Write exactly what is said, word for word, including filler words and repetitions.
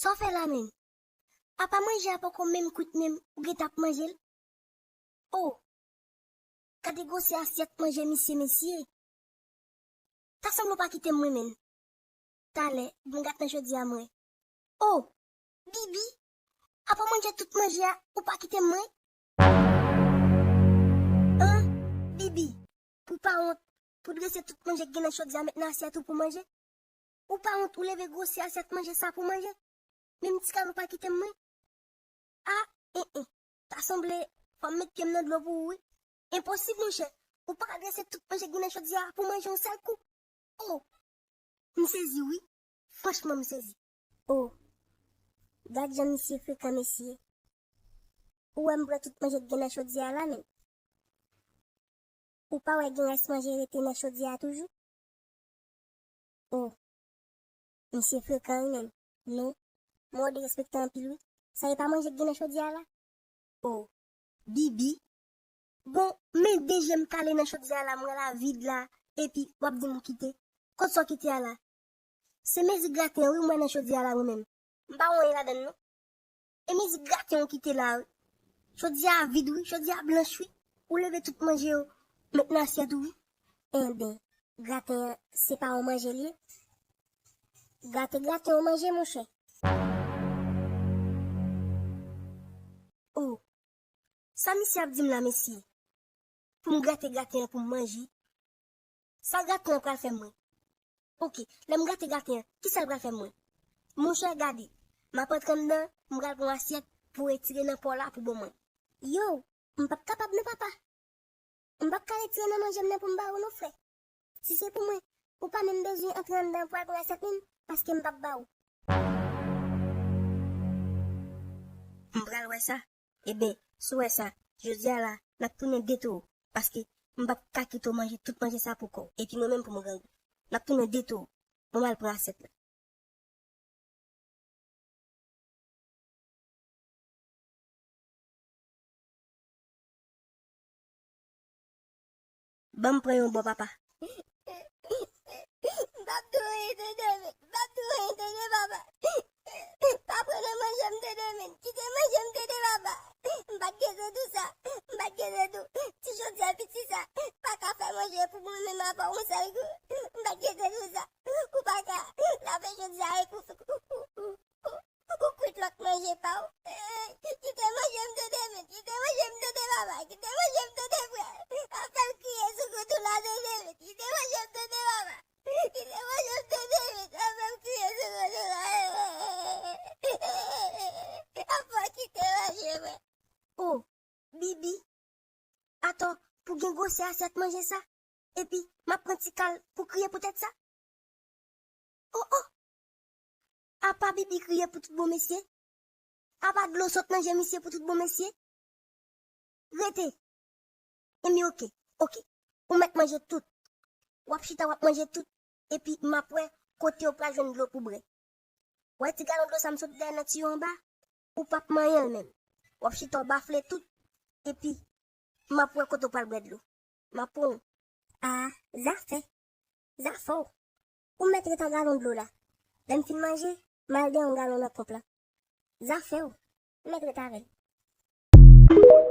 Sa w fè la menm? Apa manje a poko menm kwit menm, ou gentan ap manje l? O! Gade gwosè asyèt manje misye, mesye! Ta sanble w pa kite m mwen menm. Talè, m gat nan chodyè a mwen. O! Bibi! Apa w manje tout manje a, ou pa kite m mwen? An! Bibi! Pou pa wont, pou drese tout manje k gen nan chodyè a met nan asyèt ou pou manje? Ou pa wont ou leve gwosè asyèt manje sa pou manje? Menm ti kal ou pa kite m mwen? A, en, en. Ta sanble, fò m met pye m nan dlo pou ou wi. Enposib, monchè. Ou pa ka drese tout manje k gen nan chodyè a pou manje yon sèl kou. O! M sezi wi. Franchman, m sezi. O! Gad jan misye frekan, mesye. Ou wè m pran tout manje k gen nan chodyè a la menm? Ou pa wè gen rès manje rete nan chodyè a toujou? O! Misye frekan wi menm. Non. Mwen derespekte anpil wi. Sa e pa manje k gen nan chodyè a la? O! Bibi! Bon, men de je m kale nan chodyè a la, m wè la vid la, epi w ap di m ou kite. Kot sa w kite a la? Se mezi graten an wi m wè nan chodyè a la mwen menm. M pa wè anyen ladann non. E mezi graten an w kite la wi. Chodyè a vid wi, chodyè a blanch wi. Ou leve tout manje yo, met nan asyèt ou wi. Enben, graten an, se pa yon manje l ye? Gate graten yon manje, monchè. O! Sa misye ap di m la, mesye? Pou m gate graten an pou m manje? Sa graten an pral fè mwen? Oke, lè m gate graten an, kisa l pral fè mwen? Monchè, gade, m ap antre anndan, m pral pran asyèt pou retire nan po la pou ban mwen. Yow, m p ap kapab non, papa. M p ap ka retire nan manje m nan pou m ba ou non, frè. Si se pou mwen, ou pa menm bezwen antre anndan pou al pran asyèt menm, paske m p ap ba ou. M pral wè sa. Eben, si w wè sa, jodi a la, n ap tounen de towo, paske m p ap ka kite w manje tout manje sa pou kò w, epi mwen menm pou m grangou. N ap tounen de towo. Bon, m al pran asyèt la. Ban m pran yon bò, papa. M p ap di w anyen, tande, men. M p ap di w anyen, tande, papa. Pa pran nan manje m, tande, men. Kite manje m, tande, papa. M pa t gen zan di w sa. M pa t gen zan di w. Ti jodi a piti sa pa ka fè manje pou mwen menm apa yon sèl kou. M pa t gen zan di w sa. Ou pa ka lave jodi a e pou, pou, pou, pou, pou kwit lòt manje pa w. Kite manje m tande, men. Kite manje m tande, papa. Kite manje m tande, frè. Ap fè m kriye sou kont ou la tande, men. Kite manje m tande, papa. Kite manje m tande, men. Ap fè m kriye sou kont ou la. Ap fè w kite manje mwen. O, Bibi. Atò, pou gen gwosè asyèt manje sa? Epi, m ap pran ti kal pou kriye poutèt sa? O, o! Apa Bibi kriye pou tout bon mesye? Apa dlo sot nan je misye pou tout bon mesye? Rete! Enben oke, oke. Ou mèt manje tout. W ap chita, w ap manje tout. Epi, m ap wè kote w pral jwenn dlo pou bwè. Wè ti galon dlo sa m sot dèyè nan tiyo anba? Ou p ap manyen l menm. W ap chita w bafle tout, epi m ap wè kote w pral bwè dlo. M ap pran w. A, zafè. Zafè w. Ou mèt ret a galon dlo la. Lè m fin manje, m al dèyè yon galon nan ponp lan. Zafè w. Ou mèt ret avè l.